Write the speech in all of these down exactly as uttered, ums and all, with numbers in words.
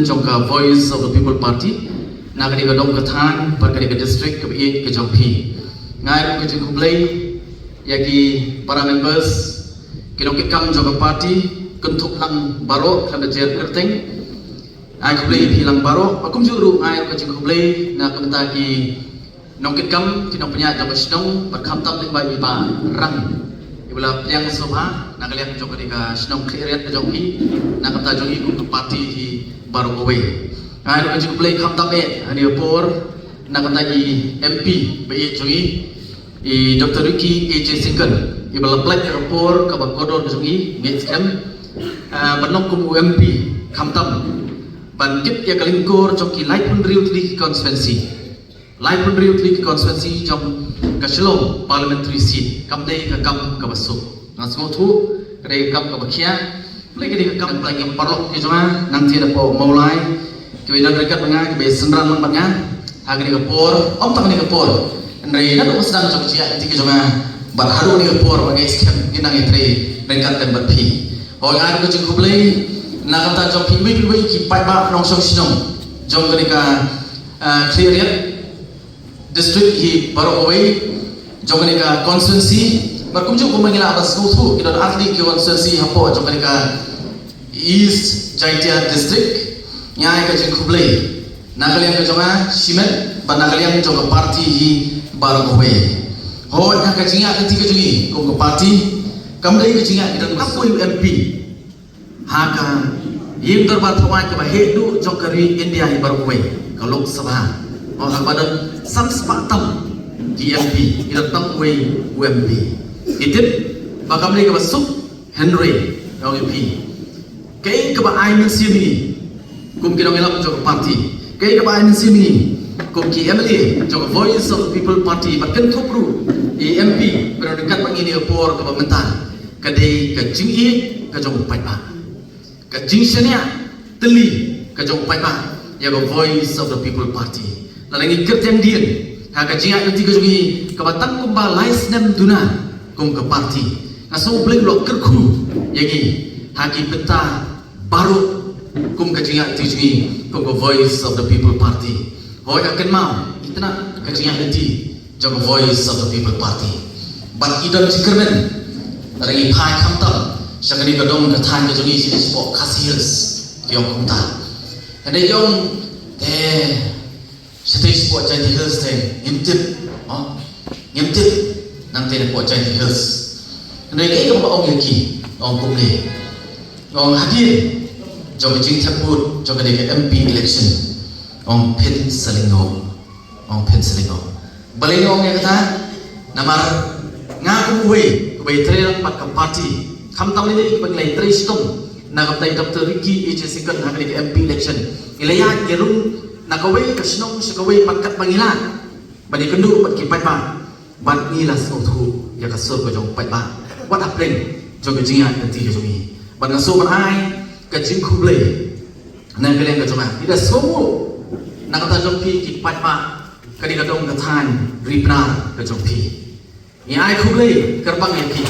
jong ka Voice of the People Party na kane ka dong ka thaiñ bad kane ka district kaba ïeit ka jong phi. Nga ai ruh ka jingkhublei ïa ki para members, ki nongkitkam jong ka party, kynthup lang baroh khlem da jer kyrteng. Ai khublei ïa phi lang baroh, bad kumjuh ruh nga ai ruh ka jingkhublei na ka bynta ki nongkitkam, ki nongpynïaid jong ka shnong, bad khamtam lyngba i Bah Rang, iba la pdiang sngewbha na ka liang jong kane ka shnong Khliehriat ka jong phi, na ka bynta jong i kum ka party hi baroh kawei. Nga ai ruh ka jingkhublei khamtam eh ha kane ka por na ka bynta i M P ba ïeit jong i, i Doctor Ricky A J Syngkon, iba la pynlait ïa ka por kaba kordor ka jong i, ngeit skhem, ah, ban long kum u M P khamtam ban kit ïa ka lyngkor jong ki laiphew hynriew tylli ki constituency. Laiphew hynriew tylli ki constituency jong ka Shillong parliamentary seat. Kam dei ka kam kaba suk. Nga sngewthuh ka dei ka kam kaba khia. Ka dei ka kam kaba khia paralok ki jong nga, nangta hapoh Mawlai, kiba ïadon ryngkat bad nga, kiba ïasynran lang bad nga ha kane ka por, ym tang kane ka por, hynrei naduh ba sdang jong ka jingïaid lynti ka jong nga bad haduh kane ka por, ba nga ngeit skhem ngin nang ïatrei ryngkat lem bad phi. Hooid, nga ai ruh ka jingkhublei na ka bynta jong phi iwei pa iwei ki paidbah nongshong shnong jong kane ka, ah, Khliehriat district hi baroh kawei jong kane ka constituency. Bad kumjuh kumba ngi lah ban sngewthuh, ki don artylli ki constituency hapoh jong kane ka East Jaintia District. Nga ai ka jingkhublei na ka liang ka jong nga shimet bad na ka liang jong ka party hi baroh kawei. Hooid, ha ka jingïaid lynti ka jong ngi kum ka party, kam dei ka jingïaid ki don kawei u M P ha ka ïing dorbar thaw aiñ kaba heh duh jong ka ri India hi baroh kawei, ka Lok Sabha. Hooid, ha kaba don san spah tam ki M P, ki don tang uwei u M P. Ngi tip ba kam dei kaba suk, hynrei nga ong ïa phi, kaei kaba ai mynsiem ïa ngi kum ki nongïalam jong ka party, kaei kaba ai mynsiem ïa ngi kum ki M L A jong ka Voice of the People Party, bad kynthup ruh i M P ba don ryngkat bad ngi ha kane ka por kaba mynta, ka dei ka jingïeit ka jong u paidbah, ka jingshaniah tylli ka jong u paidbah ïa ka Voice of the People Party. Lada ngi kyrteng dien ha ka jingïaid lynti ka jong ngi kaba tang kumba lai snem duna kum ka party, nga sngew U Blei u la kyrkhu ïa ngi ha ki bynta baroh kum ka jingïaid lynti jong ngi kum ka Voice of the People Party. Hooid, nga kynmaw itynnad ka jingïaid lynti jong ka Voice of the People Party. Bad i don jingkyrmen lada ngi phai khamtam sha kane ka dong ka thaiñ ka jong ngi shatei shapoh Khasi Hills, ki ong kumta. Hynrei ki ong te shatei shapoh Jaintia Hills te ngim tip. Oh, ngim tip nangtei napoh Jaintia Hills. Hynrei kaei kaba nga ong ïa ki, nga ong kumne. Nga ong hadien jong ka jingthep vote jong kane ka M P election, nga ong phin sa lyngngoh. Ong phin sa lyngngoh. Balei nga ong ïa kata? Namar nga kum uwei uba ïatrei lang bad ka party, khamtam lei lei kiba ngi la ïatrei shitom na ka bynta i Doctor Ricky A J Syngkon ha kane ka M P election, ngi la ïaid ïa rung na kawei ka shnong sha kawei bad katba ngi lah ban ïakynduh bad ki paidbah, bad ngi la sngewthuh ïa ka sur ka jong u paidbah wat hapdeng jong ka jingïaid lynti ka jong ngi. Bad nga sngewbha ban ai ka jingkhublei na ka liang ka jong nga. Ngi da sngewbha na ka bynta jong phi ki paidbah, ka dei ka dong ka thaiñ Ri Pnar ka jong phi. Ngi ai khublei kyrpang ïa phi.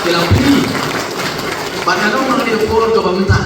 Ki la phi. Bad nga ong ha kane ka por kaba mynta,